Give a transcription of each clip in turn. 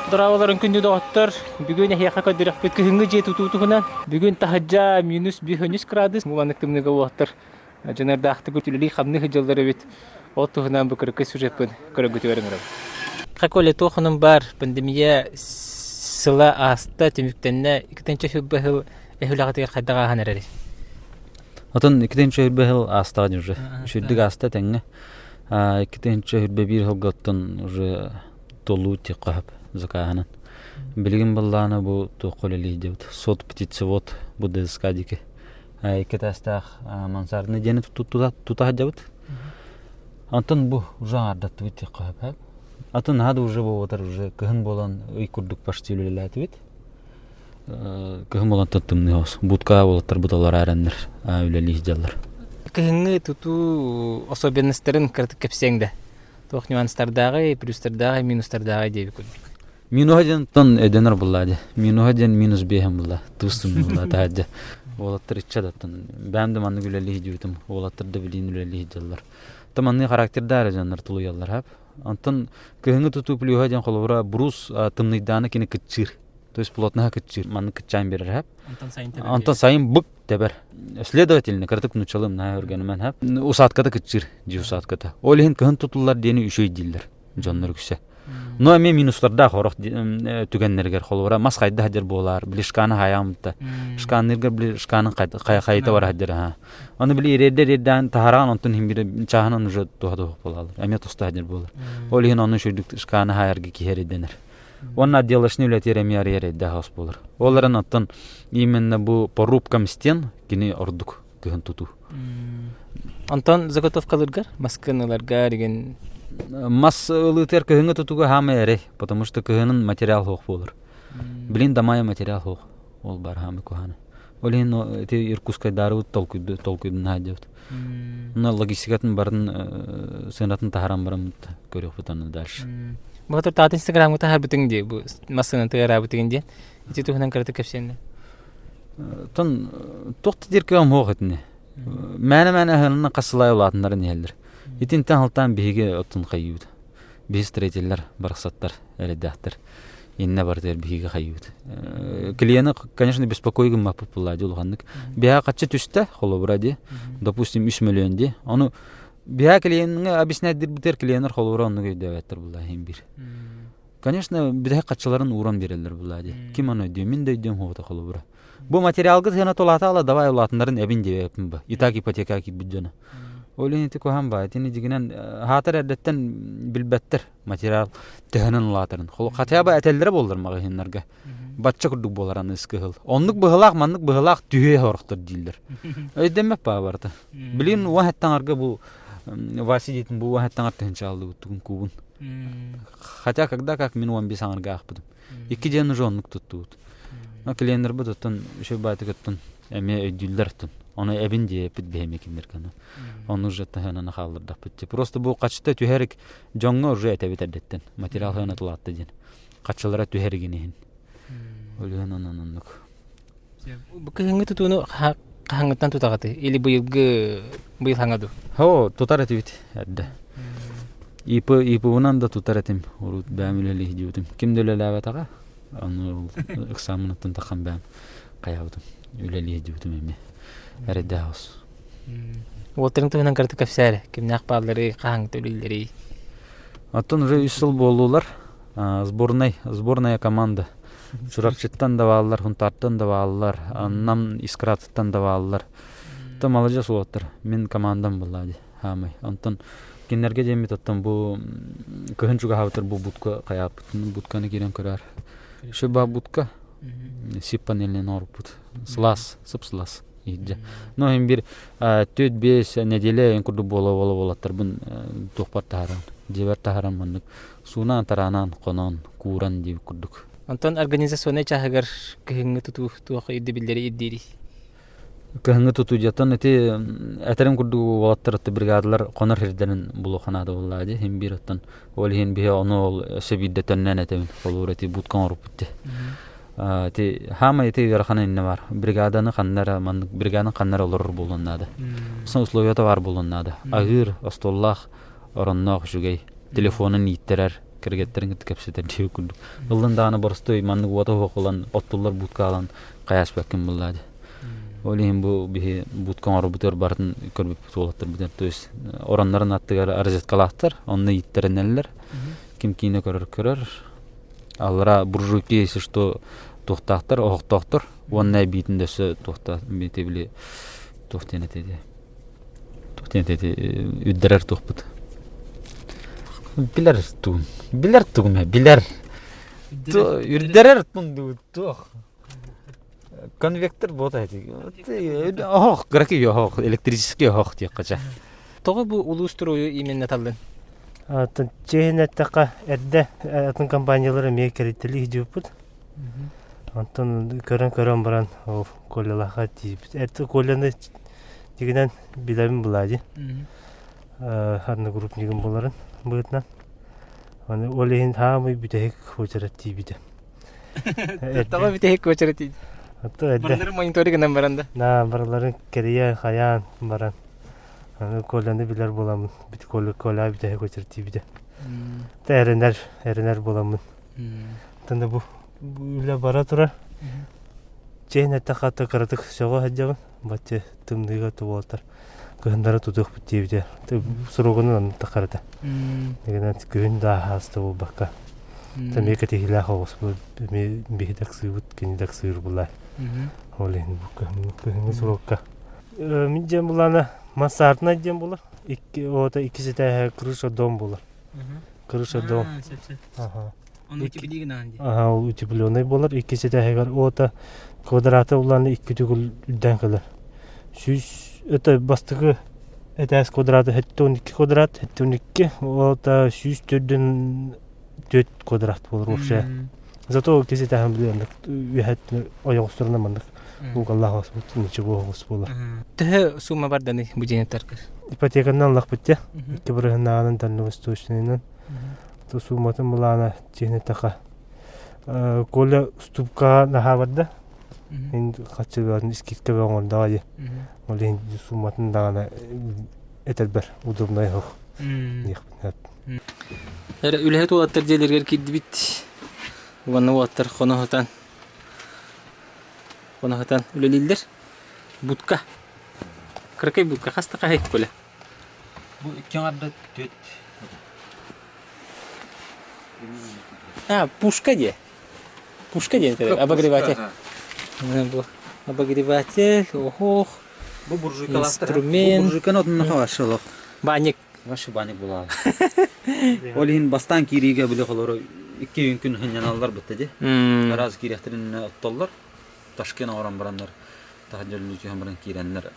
Дорооболорун күндү доҕоттор! Бүгүн эһиэхэ көрдөрөхпүт кыһыҥҥы дьиэ тутуу туһунан. Бүгүн таһырдьа минус 5 градус. Бу маннык тымныыга уолаттар дьаныардаахтык үлэлии-хамныы сылдьаллар эбит. Ол туһунан бу кыракый сюжеппын көрөргүтүгэр ыҥырабын. Коля, туох онон баар пандемия сыла ааста, түмүктэннэ. Иккитинчи сүүрбэ сыл эһүлэҕитигэр хайдах ааһан эрэрий? Отон иккитинчи сүүрбэ сыл аастаҕа уже. Үчүгдүк ааста тэҥҥэ. Иккитинчи сүүрбэ биир сылга оттон уже толуу тиэххэ закааһынан. Билигин быллаана бу туохха үлэлии дебит. Сот птицевод бу ДСК диэки. Икки этээстээх мансардный диэни тута сылдьабыт. Онтон бу уже аҥаардаттыбыт диэххэ сөп. Атын наһаа да уже буолбатар уже кыһын буолан ый курдук почти үлэлээтибит. Кыһын буолан тымныы оҕус. Будка уолаттарбыт олор эрэннэр үлэлии сылдьаллар. Кыһыҥҥы тутуу особенностарын кыратык кэпсиэҥ да. Туох нюанстардааҕый, плюстардааҕый, минустардааҕый диэбит курдук. Минуһа диэн тон өйдөнөр булла дии. Минуһа диэн минус биэһин булла. Тустум булла таһырдьа. Уолаттар иччэ даттан. Бэйэм да маннык үлэлии сылдьыбытым. Уолаттар да билиин үлэлии сылдьаллар. Та маннык характердаах эрэ дьоннор тулуйаллар хап. Онтон кыһыҥҥы тутуу плюһа диэн холобура брус тымныйдаана кини кыччыыр. То есть плотноһа кыччыыр. Маннык кыччаан биэрэр хап. Онтон сайын тэбэр. Онтон сайын бык тэбэр. Следовательно, кыратык нуччалым наһаа өргөнүмэн хап. Усадката кыччыыр, дии усадката. Ол иһин кыһын тутуллар диэни үчүгэй дииллэр дьоннор үксэ. Но эмиэ минустардаах орох түгэннэригэр холобура мас хайда сылдьар буолаар, били шканы хаайаамта. Шканныырга били шканын хайыта бара сылдьар аха. Аны били ириэрдэ ириэрдээн таһараан онтон иһин биир чааһынан уже туһа туһук буолаллар. Эмиэ туста сылдьар буолар. Ол иһин ону үчүгдүк шканы хаайарга киһи эрэйдэнэр. Уонна отделочный үлэтигэр эмиэ арыйар эрэйдээх ос буолар. Ол эрэн оттон именно бу по рубкам стен кини ордук кыһын тутуу. Онтон заготовкаларгар маскын ыларга деген Мас ылыытыгар кыһыҥҥы тутууга хаамай эрэй, потому что кыһынын материал суох буолар. Блин, дамайа материал суох. Ол бар хаамай куһаана. Ол иһин ити Иркутскайдаарыбыт толкуйду толкуйдун хаадьабыт. Но логистикатын барын сыанатын таһаран бараммыт көрүөхпүт аны дальше. Бу таат Инстаграмҥа таһарбытыҥ дии бу массыына тыараабытыҥ диэн. Ити туһунан кыратык кэпсиэннэ. Тон туох да диир кыам суох итини. Мээнэ-мээнэ аһыанан хас сылай улаатыннаран иһэллэр. Итинтэн халтаан биһиги оттон хайыыбыт. Биһи строителлэр барахсаттар эрэйдээхтэр. Иннэ барытыгар биһиги хайыыбыт. Клиены, конечно, беспокой гыммаппыт буоллаа дии улаханнык. Биһиэхэ хаччы түстэ, холобура дии. Допустим, үс миллион дии. Ону биһиэхэ клиеҥҥэ объяснять клиеннэр холобура оннук өйдөөбөттөр буоллаа иһин биир. Конечно, бүтэһик хаччыларын ууран биэрэллэр буоллаа дии. Ким ону өйдүө, мин да өйдүөм хуота холобура. Бу материалгыт сыана тулаата ала давай улаатыннарын эбин диэбэппин ба. И так ипотека киирбит дьоно. Ол иһин ити куһаан баа. Итини дьигинэн хаатар эрдэттэн билбэттэр материал төһөнөн улаатарын. Хотя бы этэллэрэ буоллар маҕаһыыннарга. Бачча курдук буолар аны ыскыһыл. Оннук быһылаах, маннык быһылаах түһүө хорохтор дииллэр. Өйдөммөт баа барыта. Билин уон хэттаҥарга бу Вася диэтин бу уон хэттаҥар тыһынча аллыбыт тугун кубун. Хотя когда как мин 15 аҥарга аахпытым. Икки диэн уже оннук туттубут. Но клиеннэрбит оттон үчүгэй баайтык оттон эмиэ өйдүүллэр оттон. Ону эбин диэппит бэйэм кинилэргэ. Ону уже таһынан хааллардахпыт. Просто бу хаччыта түһэрик дьоҥҥо уже этэбит эрдэттэн. Материал хыана тулаатта диэн. Хаччылара түһэригин иһин. Өлүөн онон оннук. Бу кыһыҥҥы тутууну хаһаҥҥыттан тутаҕытый? Или быйылгы быйыл хаҥа дуу? Оо, тутар этибит эрдэ. ИП ИП-бынан да тутар этим. Урут бэйэм үлэлии сылдьыбытым. Ким да үлэлээбэтэҕэ. Ону ол экзаменыттан таххан бэйэм хайаабытым. Үлэлии сылдьыбытым эмиэ. Эрэйдээх ос. Уолтарын туһунан кыратык кэпсээ эрэ. Кимнээх баалларый, хаһааҥҥыта үлэлииллэрий? Оттон уже үс сыл буоллулар. Сборнай, сборная команда. Чурапчыттан да бааллар, Хунтаартан да бааллар, Нам Искратыттан да бааллар. То маладьыас уолаттар. Мин командам буолла дии, хаамай. Онтон кинилэргэ диэммит оттон бу кыһын чугаһаабытар бу будка хайааппытын будканы киирэн көрөөр. Шуба будка сип панельнай оҥорбуппут. Сылаас, сып-сылаас иһирдьэ. Но иһин биир 4-5 нэдиэлэ курдук буола-буола буолаттарбын туохпар таһааран, дьиэбэр таһааран маннык суунаан-тараанан, хонон, кууран диэбит курдук. Онтон организационнай чааһыгар кыһыҥҥы тутуу туох ирдэбиллэри ирдиирий? Кыһыҥҥы тутуу дьиэттэн ити этэрим курдук уолаттар бригадалар хонор сирдэрин булуохха наада буоллаҕа дии. Иһин биир оттон ол иһин биһи ону ол өссө биирдэ төннөн этэбин. Холуур ити будка оҥорбуппут дии. Ити хаамай ити ыарахан иннэ бар. Бригаданы ханна эрэ маннык бригадан ханна эрэ олорор буолуон наада. Сон условията баар буолуон наада. Аһыыр, остуоллаах, оронноох үчүгэй. Телефонун ииттэрэр. Кэргэттэрин кытта кэпсэтэр диэбит курдук. Ыллын даҕаны боростуой маннык уота суох ылан оттуллар будка ылан хайааспаккын буллаа дии. Ол иһин бу биһи будка оҥорбутугар барытын көрбүппүт уолаттарбытыгар. То есть ороннорун аттыгар розеткалаахтар, онно ииттэринэллэр. Ким киинэ көрөр көрөр. Аллара буржуйки если что туохтаахтар, оһохтоохтор. Уонна эбиитин да өссө туохта били туох диэн этэ туох диэн этэ үрдэрэр туохпут. Билэр тугум. Билэр тугум билэр. Үрдэрэр туох. Конвектор буота эти. Оһох, кыракый оһох, электрический оһох диэххэ чэ. Тоҕо бу улуус туруйу именно таллын? Чиэһин эттэххэ, эрдэ атын компаниялар эмиэ кэрийтэлии сылдьыбыппыт. Онтон көрөн-көрөн баран ол Колялаахха тиийбит. Эрдэ Коляны дьигинэн билэбин булаа дии. Одногруппнигым буоларын быһыытынан. Аны ол иһин хаамый бүтэһик уочарат тиийбитэ. Тоҕо бүтэһик уочарат тиийдэ? Барыларын мониторинг гынан баран да? Да, барыларын кэрийэн, хайаан баран. Аны Коляны билэр буоламмын, бит Коля, Коля бүтэһик уочарат тиийбитэ. Эрэнэр, эрэнэр буоламмын. Оттон бу үлэ бара турар. Чээн эттэххэ кыратык сөҕө сылдьабын. Бачча тымныыга тубуолтар кыһындара тутуохпут диэбитэ. Суругунан оннук тахарата. Дегенен күһүн да ааста буолбакка. Эмиэ кэтиһиилээх оҕус бу эмиэ биһи таксыыбыт, кини таксыыр булаа. Ол иһин бу кыһыҥҥы срокка. Мин диэн булаана мансарднай диэн булар. Икки оҕото икки ситээһэ крыша дом булар. Крыша дом. Ага. Ону утепление гынаан дии. Аха, ол утепленный буолар. Икки ситээһигэр уота квадраты улаана икки төгүл үрдээн кэлэр. 100 это бастакы этээс квадраты 72 квадрат, 72, уота 104 квадрат буолар вообще. Зато икки ситээһин билиэнник үөһэт ойоҕосторунан маннык угаллаах оспут ничего оҕус буолар. Төһө сумма барданы бу дьиэнеттаргар? Ипотеканан ыллахпыт дьэ. Икки бырыһынааҕынан дальневосточныйынан. Сумматын былаана чиһинэтэхэ. Коля уступкаҕа наһаа барда. Ин хаччыларын скидка оҥордоҕо дии. Ол иһин сумматын даҕаны этэрбэр удобнай оһох диэхпин Эрэ үлэһит уолаттар дьиэлэригэр киирдибит. Уонна уолаттар хоноһутан хоноһутан үлэлииллэр. Будка. Кыракый будка хас да хаһай Коля? Бу икки аҥарда түөрт А, пушка диye. Пушка диэн обогреватель. Бу обогреватель, охох, Бу буржуйкалаахтар. Инструмент. Бу буржуйканы отунна ваша Банник. Ваша банник була. Ол иһин бастаан киириигэ били холору икки күн хынньаналлар бытта ди. Раз киириэхтэрин оттоллор. Ташкен оҥорон бараннар таһырдьа өлүү түһэн баран киирэннэр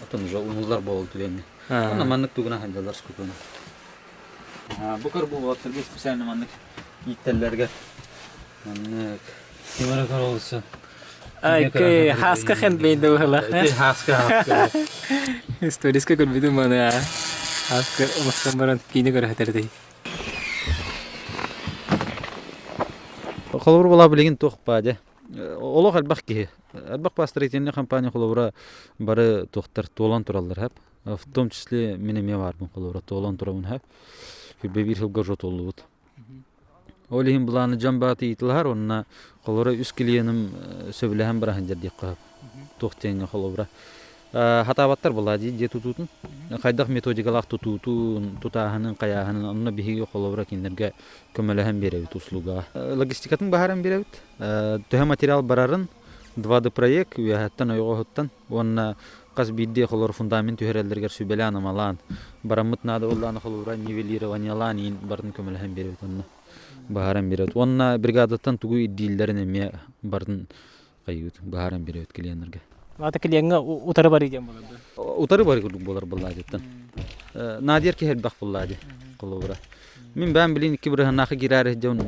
отон уже унуллар буолал түгэнне. Онно маннык тугуна ханжалар скутуна. Бу көр бу уолаттарга специально маннык ииттэллэргэ маннык кимара королуса. Ай, хаска хендбейді быһыла. Хаска хаска. Историска көрбүтүм маны хаска оҥостон баран киинэ көрөһөтөрдей. Холобур була билигин туох баа дьэ. Олох элбэх киһи. Элбэх строительный компания холобура бары туохтар туолан тураллар хэп. В том числе мин эмиэ баарбын холобура туолан турабын хэп. Хүрбэ биир сылга уже туоллубут. Ол иһин былааны дьон баата ыйытылаһар уонна холобура үс клиеным сөбүлэһэн быраһын дьэрдиэххэ сөп. Туох диэҥҥэ холобура. Хатаабаттар буоллаа дии дьиэ тутуутун. Хайдах методикалаах тутуутун, тутааһынын, хайааһынын онно биһиги холобура кинилэргэ көмөлөһөн биэрэбит услугаҕа. Логистикатын баһаран биэрэбит. Төһө материал барарын 2D проект үөһэттэн ойоҕоһуттан уонна хас биирдии холор фундамент түһэрэллэригэр сүбэлээн-амалаан бараммыт наада буоллаҕына холобура нивелированиелаан иин барын көмөлөһөн биэрэбит онно баһаран биэрэбит уонна бригадаттан тугу ирдииллэрин эмиэ барын хайыыбыт баһаран биэрэбит клиеннэргэ. Ата клиеҥҥа утары барыы диэн буолар Утары барыы курдук буолар буоллаадыттан. Наадыйар киһи элбэх буоллаады холобура. Мин бэйэм билин икки бырыһаннаахы киирээри дьон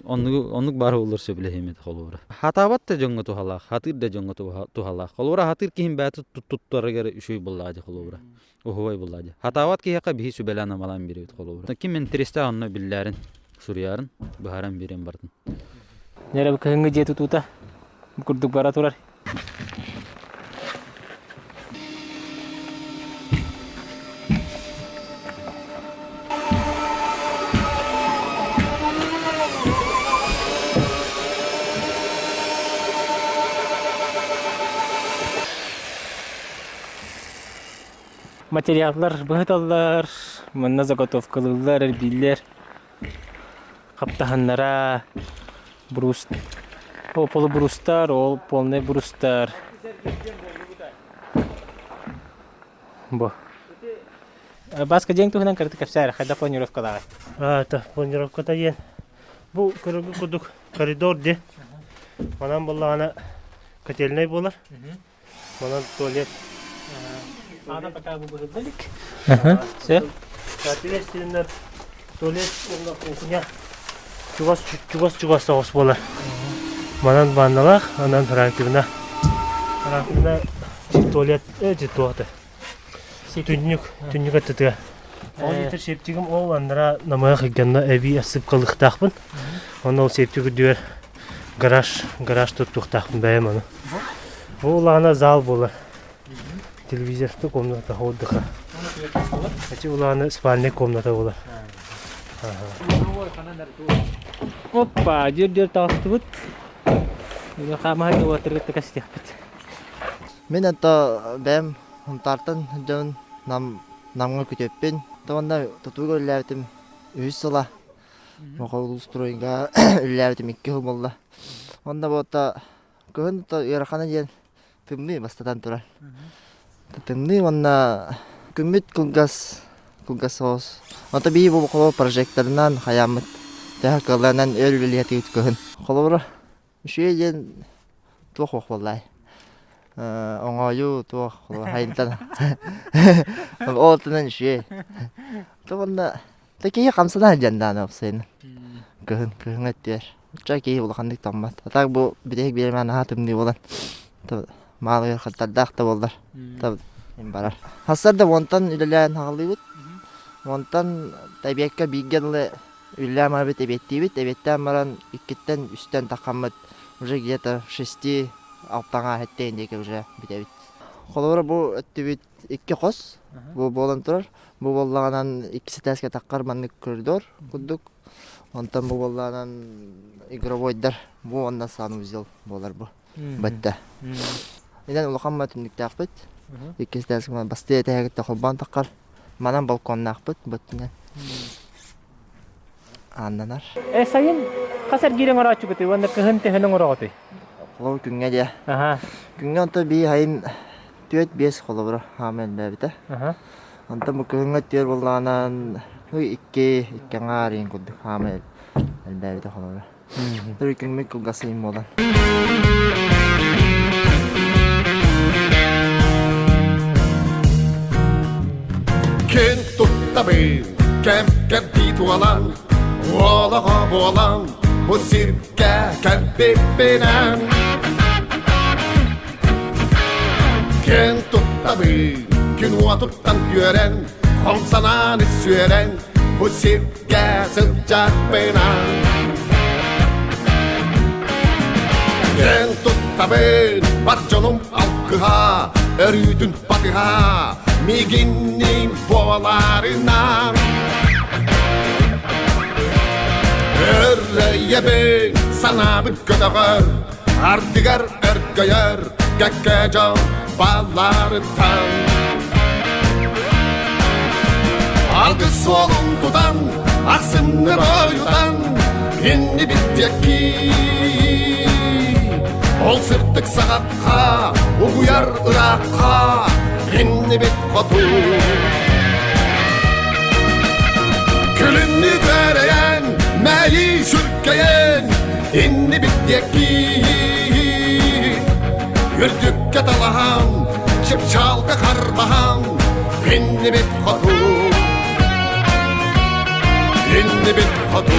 оннук оннук баар буоллар сөбүлэһиэм этэ холобура. Хатаабат да дьоҥҥо туһалаах, хатыыр да дьоҥҥо туһалаах. Холобура хатыыр киһим бэйэтэ туттарыгар үчүгэй буоллаадьы холобура. Уһубай буоллаадьы. Хатаабат киһиэхэ биһи сүбэлээн амалаан биэрэбит холобура. Ким интэриэстээх онно биллээрин, суруйарын, быһааран биэриэн бардын. Нэрэ кыһыҥҥы дьиэ тутуута бу курдук бара турар. Материаллар быһыталлар, манна заготовкалыыллар, эрбииллэр. Хаптаһыннара брус, ол полубрустар, ол полный брустар. Бу. Баска дьиэҥ туһунан кыратык кэпсээр, хайдах планировкалааҕый? А, планировката диэн бу көрөргө курдук коридор ди. Манан буоллаҕына котельнай буолар. Манан туалет. Ана пока бу быһылла илик. Сөп. Соответственно, туалет уонна кухня чугас чугас чугас соҕус буолар. Манан ванналаах, анан раковина. Раковина туалет туохта. Түннүк, түннүк аттытыга. Ол иитэр септигим ол аннара намыһах игганна эбии ассыпкалыахтаахпын. Онно ол септик үрдүгэр гараж, гараж туттуохтаахпын бэйэм ону. Бу улаана зал буолар. Телевизор комната отдыха. Эти улаана спальная комната буолар. Оппа, дьүр-дьүр таҕыстыбыт. Хаамаһа уотыргыт кэстиэхпит. Мин это бэйэм Сунтаартан дьон Нам Намҥа күтүөппүн. Уонна тутууга үлэлээбитим үһүс сыла. Улуустройга үлэлээбитим икки сыл буолла. Онно буолта кыһын ыарахана диэн тымныы бастатан турар. Тымныы уонна күммүт кылгас кылгас соҕус. Онто биһи бу холобур прожекторынан хайааммыт төһө кыалларынан өр үлэлиһэтигит кыһын. Холобура Үчүгэй диэн туох уох буоллай? Оҥоойуу туох хайынтан ол отунан үчүгэй. То уонна да киһи хамсана сылдьан даҕаны уопсайынан. Кыһын кыһыҥҥа өттүгэр. Оччо киһи улаханнык тоҥмот. А так бу бүтэһик бириэмэ наһаа тымныы буолан маалыгар хаттардаах да буоллар барар. Сарсыарда уонтан үлэлээн аҕалыыбыт. Уонтан эбиэккэ бииргэ дылы Үллээн барбыт эбиэттиибит, эбиэттээн баран иккиттэн үстэн таххаммыт уже где-то шести алтаҥа сэттэ диэки уже бүтэбит. Холобура бу өттүбүт икки хос бу буолан турар. Бу буоллаҕынан иккис этээскэ таххар маннык коридор курдук. Онтон бу буоллаҕынан игровойдар бу уонна санузел буолар бу. Бэтте. Инэн улахан ма түннүктээхпит. Иккис этээскэ бастыы этээһигиттэ холбоон таххар. Манан балконнаахпыт быттынан ааннанар. Э сайын хас эргиирин оҥорооччугутуй уонна кыһын төһөнү оҥороҕутуй? Холобур күҥҥэ диэ. Күҥҥэ онто бии сайын 4-5 холобура хаама элбээбитэ. Онтон бу кыһыҥҥы өттүгэр буоллаҕынан икки, икки аҥаар иин курдук хаама элбээбитэ холобура. Күҥмүт кылгас ыйым буолан. Күн туттабын, кэм кэрдии туолан, уолаҕа буолан, бу сиргэ кэлбиппинэн. Күн туттабын, күн уотуттан үөрэн, хом санааны сүөрэн, бу сиргэ сылдьарбынан. Күн туттабын, бар дьонум алгыһа, өрүүтүн батыһа, миигинниин буоларынан. Өрөйөбүн, санаабыт көтөҕөр, ардыгар өргөйөр, кэккэ дьон балларыттан. Алгыс суолун тутан, ахсынныр ойутан, иннибит диэки. Ол сырдык саҕахха, угуйар ыраахха, иннибит хоту. Күлүннү күөрэйэн, мэйии сүргэйэн, иннибит диэки. Үрдүккэ талаһан, чыпчаалга харбаһан, иннибит хоту. Иннибит хоту.